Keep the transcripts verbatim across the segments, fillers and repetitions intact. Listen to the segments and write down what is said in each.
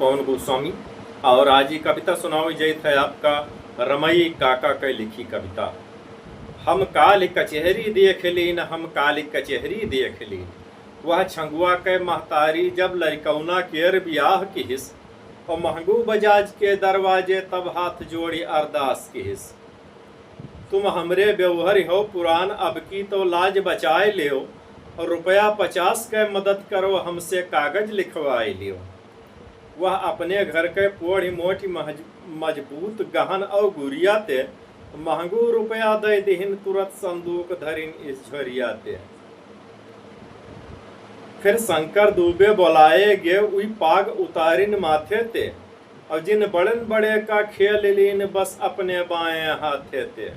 पवन गोस्वामी। और आज ई कविता सुनावे जाइत है आपका रमई काका के लिखी कविता। हम काली कचहरी देख लीन, हम काली कचहरी देख लीन। वह छंगुआ के महतारी जब लरिकौना केर बियाह किहिस, और महंगू बजाज के दरवाजे तब हाथ जोड़ी अरदास किहिस। तुम हमरे बेवहर हो पुरान, अब की तो लाज बचाए लेओ, और रुपया पचास के मदद करो, हमसे कागज लिखवाए लेओ। वह अपने घर के पोढ़ी मोटी महज-, मजबूत गहन और गुरिया ते, महंगू रुपया दे दिहिन तुरत संदूक धरिन इस झोरिया ते। फिर शंकर दुबे बोलाए गे उई पाग उतारिन माथे ते, और जिन बड़न बड़े का खेल लीन बस अपने बाएं हाथे ते।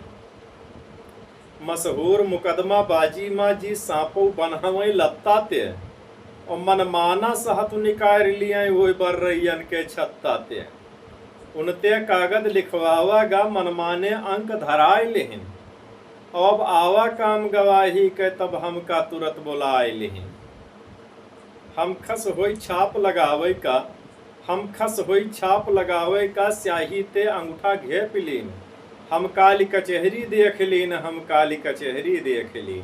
मशहूर मुकदमा बाजी मा जी साँपो बन्हवै लत्ता ते, और मनमाना सहतु निकार लियाई होई बर्रैयन के छत्ता ते। उनते कागद लिखवावा गा मनमाने अंक धराए लेहिन, अब आवा काम गवाही के तब हमका तुरत बोलाए लेहिन। हम खस होई छाप लगावे का, हम खस होई छाप लगावे का स्याही ते अंगूठा घेप लीन। हम काली कचहरी देख लीन, हम काली कचहरी देख लीन।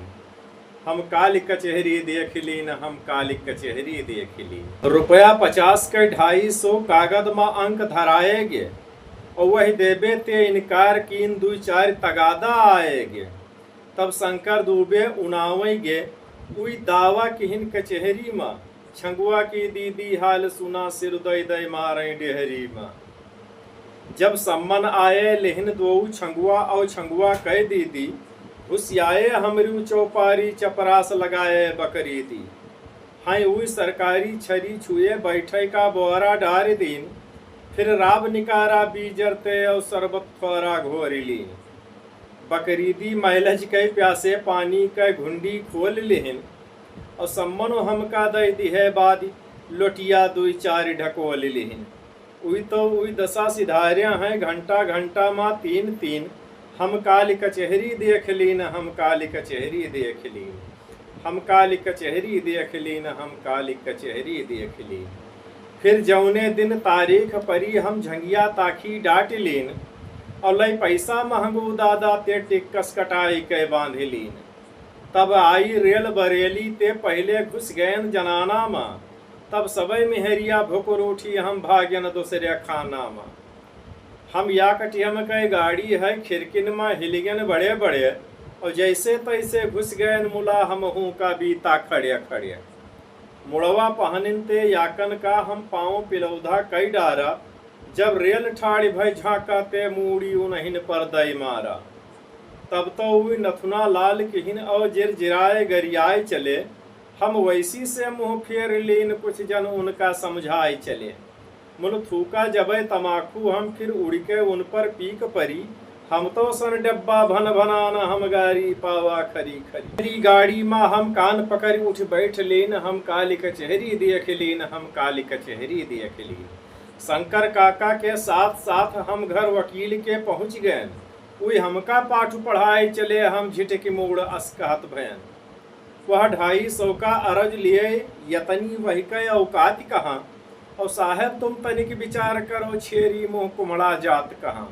हम काली कचहरी देख लीन, हम काली कचहरी देख लीन। रुपया पचास के ढाई सौ कागद मा अंक धराए गे, और वही देबे ते इनकार कीन दुई चार तगादा आए गे। तब शंकर दुबे उनावै गे, उई दावा किहिन कचहरी मा, छंगुआ की दीदी हाल सुना, सिर दई दई मारै डेहरी मा। जब सम्मन आए लेहिन दोऊ छंगुआ और छंगुआ कै दीदी, घुसियाए हमरी चौपारी चपरास लगाए बकरी दी। हाय उई सरकारी छरी छुए बैठै का बोरा डार दीन, फिर राब निकारा बीजर ते और शरबत थोरा घोर लीन। बकरीदी मैलज के प्यासे पानी के घुंडी खोल लिहिन, और सम्मनो हमका दे दिहे बाद लोटिया दुई चार ढकोल लिहिन। उई तो उई दशा सिधार्या हैं घंटा घंटा मा तीन तीन, हम काली कचहरी देख लीन, हम काली कचहरी देख लीन। हम काली कचहरी देख लीन, हम काली कचहरी देख लीन। फिर जौने दिन तारीख परी हम झंगिया ताखी डाट लीन, और लई पैसा महंगू दादा ते टिक्कस कटाई के बांध लीन। तब आई रेल बरेली ते पहिले घुस गयन जनाना मा, तब सबे मेहरिया भुकुर उठी हम भाग्यन दूसरे खाना मा। हम या कटियम के गाड़ी है खिड़किन मा हिलिगन बड़े बड़े, और जैसे तैसे घुस गयन मुला हमहू का बीता खड़े खड़े। मुड़वा पहनिन ते याकन का हम पाँव पिलौधा कई डारा, जब रेल ठाड़ी भई झाँका ते मूड़ी उनहिन पर दई मारा। तब तो उई नथुना लाल किहिन और जिरजिराए गरियाए चले, हम वैसी से मुँह फेर लीन कुछ जन उनका समझाए चले। मुल थूका जबै तमाखू हम फिर उड़िके उन पर पीक परी, हम तो सन डब्बा भन भनान हम गारी पावा खरी खरी। मेरी गाड़ी मा हम कान पकड़ उठ बैठ लीन, हम काली कचहरी देख लीन, हम काली कचहरी देख लीन। शंकर काका के साथ साथ हम घर वकील के पहुँच गयन। उई हमका पाठ पढ़ाए चले, हम झिटकी मूड़ अस कहत भयन। वह ढाई सौ का अरज लिए यतनी वहिकै औकात कहाँ, और साहेब तुम तनिक विचार करो, छेरी मुँह कुम्हड़ा जात कहाँ।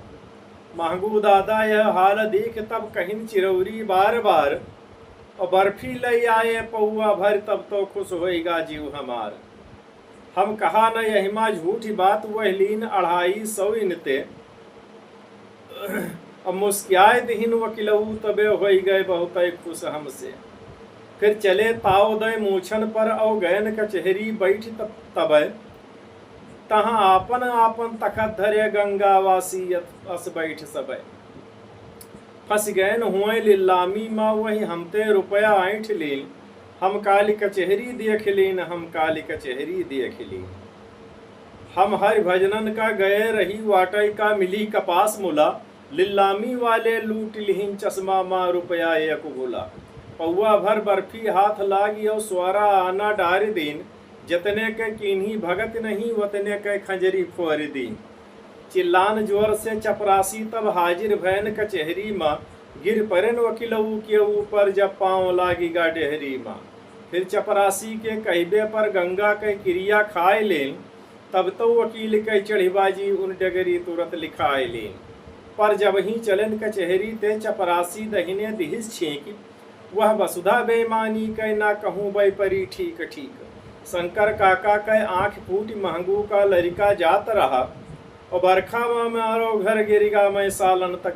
महंगू दादा यह हाल देख तब कहिन चिरौरी बार बार, और बर्फी लई आए पौआ भर, तब तो खुस होइगा जीव हमार। हम कहा न यहिमा झूठी बात, वह लीन अढ़ाई सौ इनते। अब मुस्कियाए दिहिन वकिलऊ, तबे होई गए बहुतै खुस हमसे। फिर चले ताव दय मूछन पर, औ गयन कचहरी बैठ तब, तबै। तहाँ आपन आपन तखत धरे, गंगावासी अस बैठ सबै। फँस गयन हुए लिल्लामी मा, वही हमते रुपया ऐंठ लीन। हम काली कचहरी देख लीन, हम काली कचहरी देख लीन। हम हरि भजनन का गए रही, वाटै का मिली कपास मुला। लिल्लामी वाले लूट लिहिन चश्मा मा रुपया एक गुला। पौआ भर बर्फी हाथ लागी और स्वारा आना डार दीन। जतने के कीन्ही भगत नहीं, वतने के खंजरी फोर दीन। चिल्लान जोर से चपरासी तब हाजिर भयन कचहरी मा। गिर परेन वकिलऊ के ऊपर जब पाँव लागी गा डेहरी मा। फिर चपरासी के कहबे पर गंगा के किरिया खाए लेन। तब तो वकील कै चढ़िबाजी उन डगरी तुरत लिखाए लीन। पर जब ही चलेन कचहरी ते चपरासी दहिने दिहिस छींक, वह वसुधा बेईमानी कै ना कहूँ बै परी ठीक ठीक। शंकर काका कै आँख फूट महंगू का लरिका जात रहा, और बरखा मा मारो घर गिरिगा मैं सालन तक